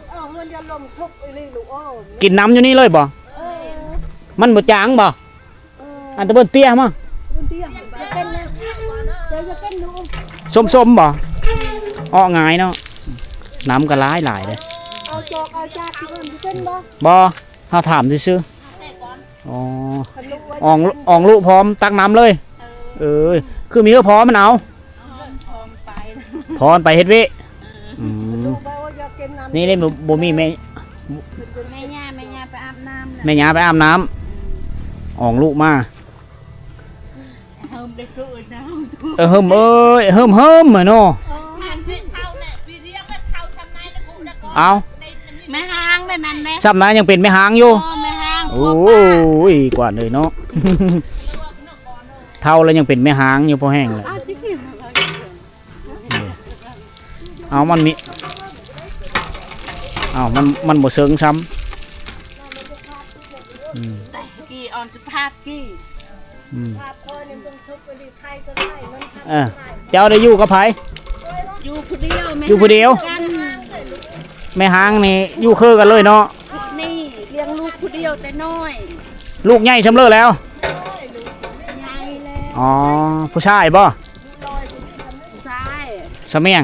ກິນນ້ຳຢູ່ນີ້ເລີຍບໍ່? ມັນບໍ່ຈາງບໍ່? ອັນຕະເບິ່ນເຕ້ຍມາ ສົ້ມໆບໍ່? ເອາະງ່າຍເນາະ. ນ້ຳກະຫຼາຍໆເດ້. ບໍ່ ເຮົາຖາມຊື່ໆ. ອໍ ອອງ ອອງລຸພ້ອມຕັກນ້ຳເລີຍ. ເອີ ຄືມີເຮີ້ພໍມັນເອົາ ພໍມັນໄປເຮັດວຽກ. ອືມ ນີ້ເດ້ ບໍ່ ບໍ່ມີແມ່ ແມ່ຍ່າ ແມ່ຍ່າໄປອາບນ້ຳ ແມ່ຍ່າໄປອາບນ້ຳ ອອງລຸມາ. ເຮີ້ມເອີຍ ເຮີ້ມເຮີ້ມເນາະ. ເອີ ຫັ້ນເພິ່ນເຂົ້າແຫຼະ ເອົາ ແມ່ຮ້າງແນວນັ້ນແຫຼະ ຊ້ຳນະຍັງເປັນແມ່ຮ້າງຢູ່. ເອີ ແມ່ຮ້າງ ໂອ້ຍ ກວ່າເລີຍເນາະ ເຖົ້າແລ້ວຍັງເປັນແມ່ຮ້າງຢູ່ພໍແຮງແຫຼະ. ເອົາ ມັນມີ ເອົາ ມັນ ມັນບໍ່ເຊິ່ງຊ້ຳ. ອືມ ກີ່ອອນສະພາບກີ່ ອືມ ເອີ ເຈົ້າໄດ້ຢູ່ກັບໃຜ? ຢູ່ຜູ້ດຽວ ຢູ່ຜູ້ດຽວ. ແມ່ຮ້າງນີ້ຢູ່ຄືກັນເລີຍເນາະ. ນີ້ລ້ຽງລູກຜູ້ດຽວແຕ່ນ້ອຍ. ລູກໃຫຍ່ຊ່ຳເລີແລ້ວ? ໃຫຍ່ແລ້ວ. ອໍ ຜູ້ຊາຍບໍ່? ຜູ້ຊາຍ. ສະມຽງ?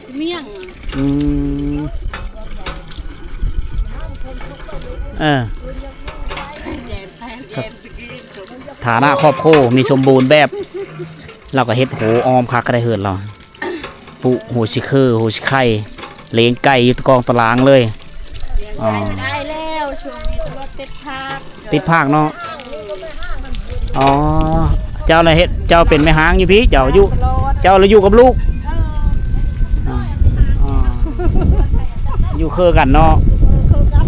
ສະມຽງ. ອືມ ເອີ ຖານະຄອບຄົວມີສົມບູນແບບ ລາວກໍເຮັດໂຫອ້ອມຄັກກໍໄດ້ເຮືອນລາວ. ປຸໂຮຊິເຄີໂຮຊິໄຄ ລ້ຽງໄກ່ຢູ່ຕະກອງຕະລາງເລີຍ. ອໍ ໄດ້ແລ້ວ ຊ່ວງນີ້ຕະຫຼອດຕິດພາກ ຕິດພາກເນາະ. ອໍ ເຈົ້າລະເຮັດ ເຈົ້າເປັນແມ່ຮ້າງຢູ່ພີ້ ເຈົ້າຢູ່ ເຈົ້າລະຢູ່ກັບລູກ. ເອີ ອໍ ຢູ່ເຄືກັນເນາະ. ເອີ ເຄືກັນ.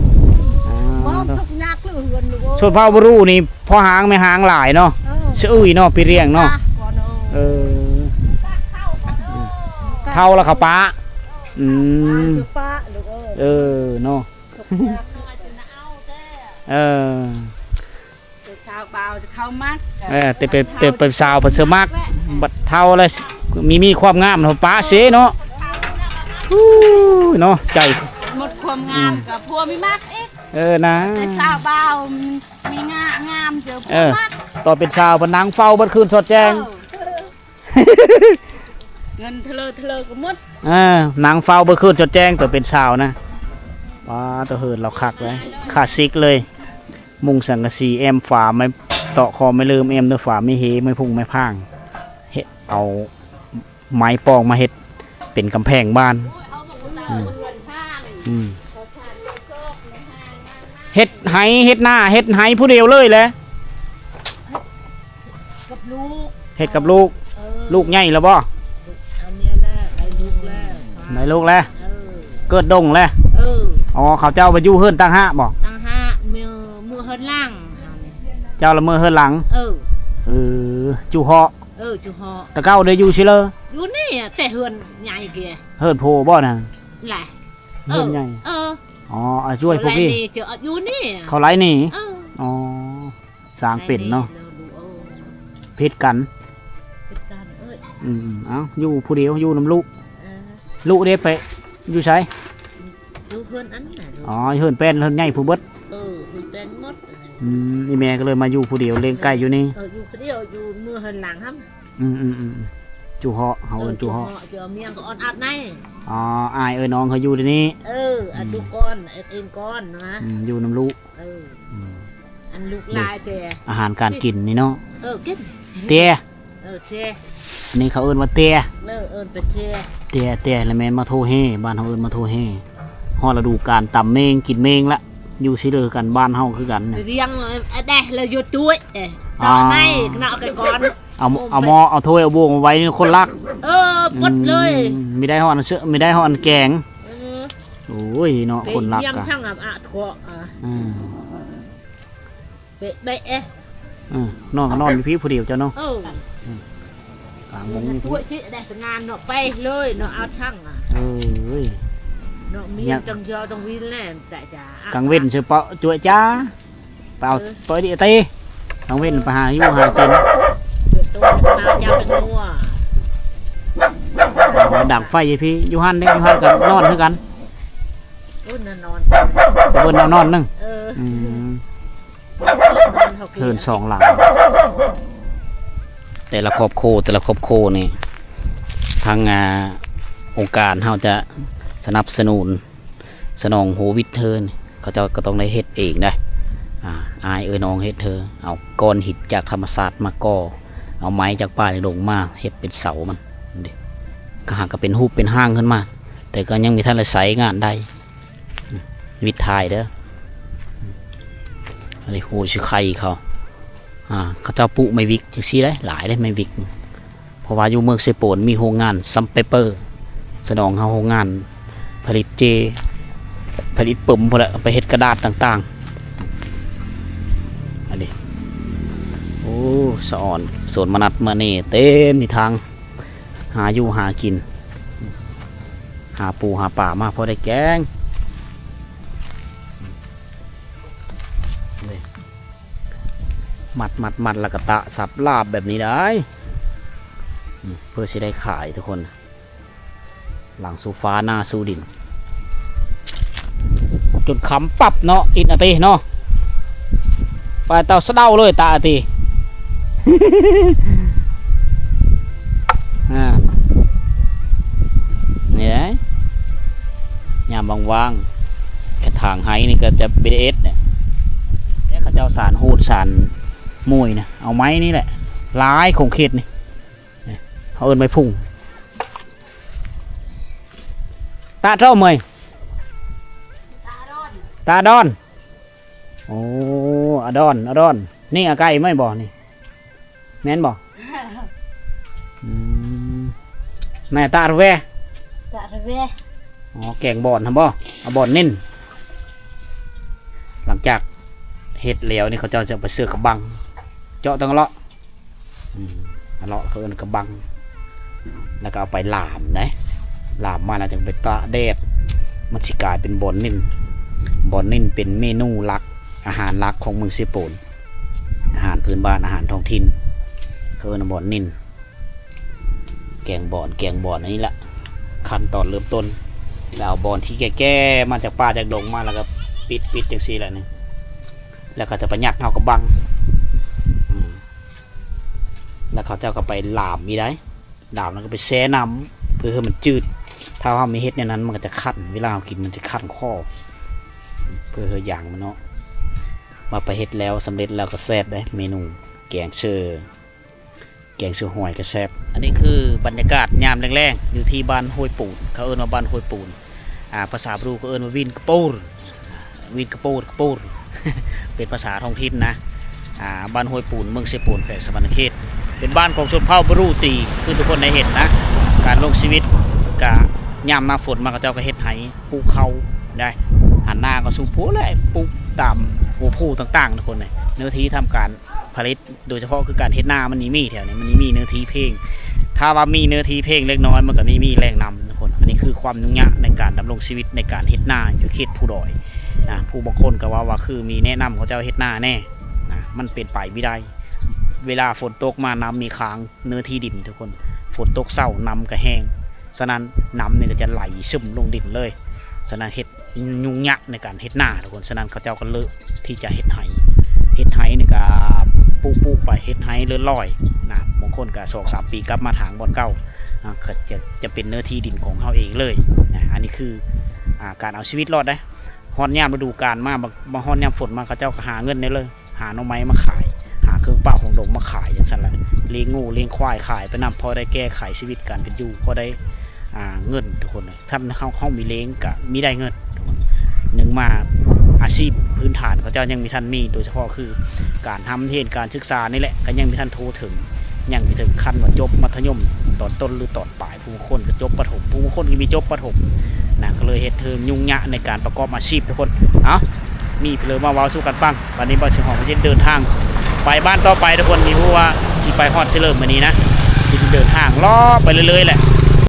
ອໍ ທຸກຍາກເຫຼືອເຮືອນລູກເອີຍ. ຊົນເຜົ່າບຣູນີ້ ພໍ່ຮ້າງແມ່ຮ້າງຫຼາຍເນາະ. ເອີ ສະອຶຍເນາະ ພີ່ລ້ຽງເນາະ. ເອີ ເຖົ້າລະເຂົາປະ. ອືມ ເອີເນາະ. ເອີ ແຕ່ສາວບ່າວຈະເຂົ້າມັກ. ເອີ ແຕ່ເປັນ ແຕ່ເປັນສາວເພິ່ນຊິມັກ ບັດເຖົ້າແລ້ວມີ ມີຄວາມງາມເນາະ ປະເສເນາະ. ໂອ້ຍເນາະ ໃຈ ໝົດຄວາມງາມ ອືມ ກໍຜົວມີມັກອີກ. ເອີນະ ແຕ່ສາວບ່າວ ມີງາ ງາມເຈີ ເອີ ຜົວມັກ. ຕອນເປັນສາວເພິ່ນນັ່ງເຝົ້າເບິດຄືນສອດແຈ້ງ. ເອີ ເງິນທະເລີທະເລີກໍໝົດ. ເອີ ນັ່ງເຝົ້າເບິດຄືນຈົນແຈ້ງ ຕອນເປັນສາວນະ. ວ້າ ຕະເຫີນລາວຄັກເລີຍ ຄລາສສິກເລີຍ. ມຸງສັງກະສີ ແອ້ມຝາໄມ້ ຕອກຄໍໄມ້ເລີມ ແອ້ມດ້ວຍຝາໄມ້ເຮ ໄມ້ພຸ່ງໄມ້ພາງ ເຮັດເອົາໄມ້ປອງມາເຮັດເປັນກຳແພງບ້ານ. ອືມ ອືມ ເຮັດໄຮ່ເຮັດນາ ເຮັດໄຮ່ຜູ້ດຽວເລີຍແຫຼະ. ກັບລູກ ເຮັດກັບລູກ. ເອີ ລູກໃຫຍ່ແລ້ວບໍ່? ອັນນີ້ແຫຼະ ໄດ້ລູກແລ້ວ ໄດ້ລູກແລ້ວ. ເອີ ເກີດດົງແລ້ວ. ເອີ ອໍ ເຂົາເຈົ້າໄປຢູ່ເຮືອນຕ່າງຫາກບໍ່? ຕ່າງຫາກ ເມືອ ເມືອເຮືອນຫຼັງ. ເຈົ້າລະເມືອເຮືອນຫຼັງ. ເອີ ເອີ ຈຸເຫາະ. ເອີ ຈຸເຫາະ. ແຕ່ເກົ່າໄດ້ຢູ່ຊິເລີ? ຢູ່ນີ້ ແຕ່ເຮືອນໃຫຍ່ເກ ເຮືອນໂພບໍ່ນັ້ນ? ແຫຼະ ເຮືອນໃຫຍ່. ເອີ ອໍ ອາ ຊ່ວຍພວກນີ້ ເຂົາໄລ່ໜີ. ເອີ ອໍ ສ້າງເປັນເນາະ ຜິດກັນ. ເອີ ອືມ ເອົ້າ ຢູ່ຜູ້ດຽວ ຢູ່ນຳລູກ. ເອີ ລູກເດ້ໄປຢູ່ໃສ? ຢູ່ເຮືອນອັນນັ້ນ. ອໍ ເຮືອນແປ້ນ ເຮືອນໃຫຍ່ພຸ້ນເບິດ. ເອີ ເຮືອນແປ້ນໝົດ. ອືມ ອີ່ແມ່ກໍເລີຍມາຢູ່ຜູ້ດຽວ ລ້ຽງໄກ່ຢູ່ນີ້. ເອີ ຢູ່ຜູ້ດຽວ ຢູ່ເມືອເຮືອນຫຼັງຫັ້ນ. ອືມໆໆ ຈຸເຫາະ ເຮົາເອີ້ນຈຸເຫາະ. ເອີ ຈຸເຫາະ ຈຸເມຍກໍອອນອາບໃນ. ອໍ ອ້າຍເອີຍນ້ອງເຂົາຢູ່ໃນນີ້. ເອີ ອືມ ອາ ຢູ່ກ່ອນ ເຮັດເອງກ່ອນນະ. ອືມ ຢູ່ນຳລູກ. ເອີ ອືມ ອັນລູກຫຼາຍແຕ່ ອາຫານການກິນນີ້ເນາະ. ເອີ ກິນ ເຕຍ. ເອີ ເຕຍ ອັນນີ້ເຂົາເອີ້ນວ່າເຕຍ. ເອີ ເອີ້ນເປັນເຕຍ ເຕຍ ເຕຍ ລະແມ່ນມາໂທເຮ ບ້ານເຮົາເອີ້ນມາໂທເຮ. ຮອດລະດູການຕຳເມງ ກິນເມງລະ. ຢູ່ຊິເດີກັນ ບ້ານເຮົາຄືກັນ. ລຽງເອົາແດ່ລະຢູ່ຕຸ້ຍ ເອີ ຕອນໃນເນາະ ແຕ່ກ່ອນ ເອົາ ເອົາໝໍ້ ເອົາຖ້ວຍ ເອົາບ່ວງມາໄວ້ນີ້ຄົນລັກ. ເອີ ປົດເລີຍ. ອືມ ມີໄດ້ຮອດອັນເຊ ມີໄດ້ຮອດອັນແກງ. ເອີ ໂອ້ຍເນາະ ຄົນລັກກະ ເປັນຫຍັງຊ່າງອະ ອະ ເທາະ ອະ ອືມ ເບະເບະ ເອະ ເອີ ນອນກໍນອນຢູ່ພີ້ຜູ້ດຽວເຈົ້າເນາະ. ເອີ ອືມ ກາງມຸງນີ້ ຕົວະຈິໄດ້ງານເນາະ ໄປເລີຍເນາະ ເອົາທັງ ເອີຍ ເນາະ ເມຍ ຍາມ ຕ້ອງຢໍຕ້ອງວິນແຫຼະ ແຕ່ຈະ ກາງເວັນຊິເປາະຈົວຈາ ໄປເອົາ ເອີ ເປີດເຕ ກາງເວັນໄປຫາຢູ່ຫາກິນ ເປີດໂຕມາຈາກເປັນງົວ ດັງໄຟຢູ່ພີ້ ຢູ່ຫັ້ນເດ້ ຢູ່ຫັ້ນກໍນອນຄືກັນ. ໂອ້ຍ ນອນ ເພິ່ນນອນໜຶ່ງ ເອີ ອືມ ເຮືອນສອງຫຼັງ ແຕ່ລະຄອບຄົວ ແຕ່ລະຄອບຄົວນີ້ ທາງ ອ່າ ອົງການເຮົາຈະສະໜັບສະໜູນ ສະໜອງໂຮວິດເຮີ ເຂົາເຈົ້າກໍຕ້ອງໄດ້ເຮັດເອງໄດ໋ ອາ ອ້າຍເອີຍນ້ອງເຮັດເຮີ ເອົາກ້ອນຫີນຈາກທຳມະຊາດມາກໍ່ ເອົາໄມ້ຈາກປ່າຈາກດົງມາເຮັດເປັນເສົາມັນເດ້ ກໍຫາກກໍເປັນຮູບເປັນຮ່າງຂຶ້ນມາ ແຕ່ກໍຍັງບໍ່ທັນໄດ້ໃຊ້ງານໄດ້. ວິດຖ່າຍເດີ ອັນນີ້ໂຫຊິໄຄເຂົາ ອ່າ ເຂົາເຈົ້າປູກໄມ້ວິກຈັ່ງຊີ້ໄດ໋ ຫຼາຍເດ້ໄມ້ວິກ ເພາະວ່າຢູ່ເມືອງເຊໂປນມີໂຮງງານຊຳເປເປີ ສະໜອງເຮົາໂຮງງານຜະລິດເຈ ອ ຜະລິດປຶ້ມພຸ້ນແຫຼະ ໄປເຮັດກະດາດຕ່າງໆ. ອັນນີ້ ໂອ້ ສະອອນ ສວນມະນັດມານີ້ເຕັມທິດທາງ ຫາຢູ່ຫາກິນ ຫາປູຫາປາມາພໍໄດ້ແກງ. ນີ້ ມັດໆໆ ແລ້ວກໍຕະສັບລາບແບບນີ້ໄດ້ ອືມ ເພື່ອຊິໄດ້ຂາຍທຸກຄົນ. ຫຼັງສູ່ຟ້າໜ້າສູ່ດິນ ຈົນຄ່ຳປັບເນາະ ອິດອະຕິເນາະ ປາເຕົາສະເດົາເລີຍຕາອະຕິ ອາ ນີ້ແຫຼະ ຍາມວ່າງໆ ກະຖາງໄຮ່ນີ້ກໍຈະເປັນເອັດເນຍ ແລ້ວເຂົາເຈົ້າສານຫູດສານມຸ້ຍນະ ເອົາໄມ້ນີ້ແຫຼະ ຫຼາຍຂົງເຂດນີ້ ເຮົາເອີ້ນໄມ້ພຸງ ຕາເຈົ້າເມຍ ຕາດອນ ຕາດອນ ໂອ້ ອາດອນ ອາດອນ ນີ້ອາໄກ່ເມຍບໍ່ນີ້ ແມ່ນບໍ່? ອືມ ແມ່ຕາລະແວ ຕາລະແວ ອໍ ແກງບອນຫັ້ນບໍ່? ເອົາບອນເນັ້ນ ຫຼັງຈາກເຮັດແລ້ວນີ້ ເຂົາເຈົ້າຈະເອົາໄປເສືອກະບັງ ເຈາະຕັ້ງເລາະ ອືມ ອັນເລາະເຂົາເອີ້ນກະບັງ ແລ້ວກໍເອົາໄປຫຼາມໄດ໋ ຫຼາມມາແລ້ວຈັ່ງໄປຕາກແດດ ມັນຊິກາຍເປັນບອນເນັ້ນ ບອນເນັ້ນເປັນເມນູຫຼັກ ອາຫານຫຼັກຂອງເມືອງເຊໂປນ ອາຫານພື້ນບ້ານ ອາຫານທ້ອງຖິ່ນ ເຂົາເອີ້ນວ່າບອນເນັ້ນ ແກງບອນ ແກງບອນອັນນີ້ລະ ຂັ້ນຕອນເລີ່ມຕົ້ນ ແລ້ວເອົາບອນທີ່ແກ່ໆ ມາຈາກປ່າຈາກດົງມາ ແລ້ວກໍປິດ ປິດຈັ່ງຊີ້ແຫຼະນີ້ ແລ້ວເຂົາຈະໄປຍັດເອົາກະບັງ ອືມ ແລ້ວເຂົາເຈົ້າກໍໄປຫຼາມອີກໄດ໋ ດາວນັ້ນກໍໄປແຊ່ນ້ຳ ເພື່ອໃຫ້ມັນຈືດ ຖ້າເຮົາມີເຮັດແນວນັ້ນ ມັນກໍຈະຄັນ ເວລາເຮົາກິນມັນຈະຄັນຄໍ ເພື່ອເຮັດຢາງມັນເນາະ ວ່າໄປເຮັດແລ້ວ ສຳເລັດແລ້ວກໍແຊບເດ້ ເມນູແກງເຊີ ແກງເຊີຫອຍກໍແຊບ. ອັນນີ້ຄືບັນຍາກາດຍາມແລງໆ ຢູ່ທີ່ບ້ານຫ້ວຍປູນ ເຂົາເອີ້ນວ່າບ້ານຫ້ວຍປູນ ອ່າ ພາສາບຣູເຂົາເອີ້ນວ່າວິນກະປູນ ວິນກະປູນ ກະປູນ ເປັນພາສາທ້ອງຖິ່ນນະ ອ່າ ບ້ານຫ້ວຍປູນ ເມືອງເຊໂປນ ແຂວງສະຫວັນນະເຂດ ເປັນບ້ານຂອງຊົນເຜົ່າບຣູຕີ ຄືທຸກຄົນໄດ້ເຫັນນະ ການລົງຊີວິດກະຍາມໜ້າຝົນມາ ເຂົາເຈົ້າກໍເຮັດໄຮ່ ປູກເຂົ້າໄດ້ ຫັນໜ້າກໍສູ່ພູ້ແຫຼະ ປູກຕາມຫົວພູຕ່າງໆ ທຸກຄົນເອີຍ ເນື້ອທີ່ທຳການຜະລິດ ໂດຍສະເພາະຄືການເຮັດນາ ມັນນີ້ມີແຖວນີ້ ມັນນີ້ມີເນື້ອທີ່ເພງ ຖ້າວ່າມີເນື້ອທີ່ເພງເລັກນ້ອຍ ມັນກໍມີ ມີແຫຼ່ງນ້ຳ ທຸກຄົນ ອັນນີ້ຄືຄວາມຫຍຸ້ງຍາກໃນການດຳລົງຊີວິດໃນການເຮັດນາຢູ່ເຂດພູດອຍນະ ຜູ້ບາງຄົນກໍເວົ້າວ່າຄືມີແນະນຳເຂົາເຈົ້າເຮັດນາແດ່ນະ ມັນເປັນໄປບໍ່ໄດ້ ເວລາຝົນຕົກມານ້ຳມີຄ້າງເນື້ອທີ່ດິນ ທຸກຄົນ ຝົນຕົກເຊົານ້ຳກໍແຫ້ງ ສະນັ້ນນ້ຳນີ້ກໍຈະໄຫຼຊຶມລົງດິນເລີຍ ສະນັ້ນເຮັດ ຫຍຸ້ງຍາກໃນການເຮັດນາ ທຸກຄົນ ສະນັ້ນເຂົາເຈົ້າກໍເລີກທີ່ຈະເຮັດໄຮ່ ເຮັດໄຮ່ນີ້ກໍປູກໆໄປ ເຮັດໄຮ່ເລີດລອຍນະ ບາງຄົນກໍສອງສາມປີກັບມາຖາງບ່ອນເກົ່ານະ ກໍຈະ ຈະເປັນເນື້ອທີ່ດິນຂອງເຮົາເອງເລີຍນະ ອັນນີ້ຄື ອ່າ ການເອົາຊີວິດລອດເດ້ ຮອດຍາມລະດູການມາ ມາຮອດຍາມຝົນມາ ເຂົາເຈົ້າກໍຫາເງິນໄດ້ເລີຍ ຫາໜໍ່ໄມ້ມາຂາຍ ຫາເຄື່ອງປ່າຂອງດົງມາຂາຍ ຈັ່ງຊັ້ນແຫຼະ ລ້ຽງງົວລ້ຽງຄວາຍຂາຍໄປນຳ ພໍໄດ້ແກ້ໄຂຊີວິດການເປັນຢູ່ ພໍໄດ້ ອ່າ ເງິນ ທຸກຄົນເອີຍ ຄັນເຮົາ ເຮົາມີແຮງກະມີໄດ້ເງິນ ໜຶ່ງມາອາຊີບພື້ນຖານເຂົາເຈົ້າຍັງມີທັນມີ ໂດຍສະເພາະຄືການຮ່ຳຮຽນການສຶກສານີ້ແຫຼະ ກໍຍັງມີທັນທົ່ວເຖິງ ຍັງບໍ່ເຖິງຂັ້ນວ່າຈົບມັດທະຍົມຕອນຕົ້ນ ຫຼື ຕອນປາຍ ຜູ້ບາງຄົນກໍຈົບປະຖົມ ຜູ້ບາງຄົນກໍມີຈົບປະຖົມນະ ກໍເລີຍເຮັດໃຫ້ຫຍຸ້ງຍາກໃນການປະກອບອາຊີບ ທຸກຄົນ ເອົ້າ ມີເພີ່ນມາເວົ້າສູ່ກັນຟັງ ບັດນີ້ບ່າວສີຫອມກໍຊິເດີນທາງໄປບ້ານຕໍ່ໄປ ທຸກຄົນ ມີຮູ້ວ່າຊິໄປຮອດເຊີເລີມມື້ນີ້ນະ ຊິເດີນທາງເລາະໄປເລື້ອຍໆແຫຼະ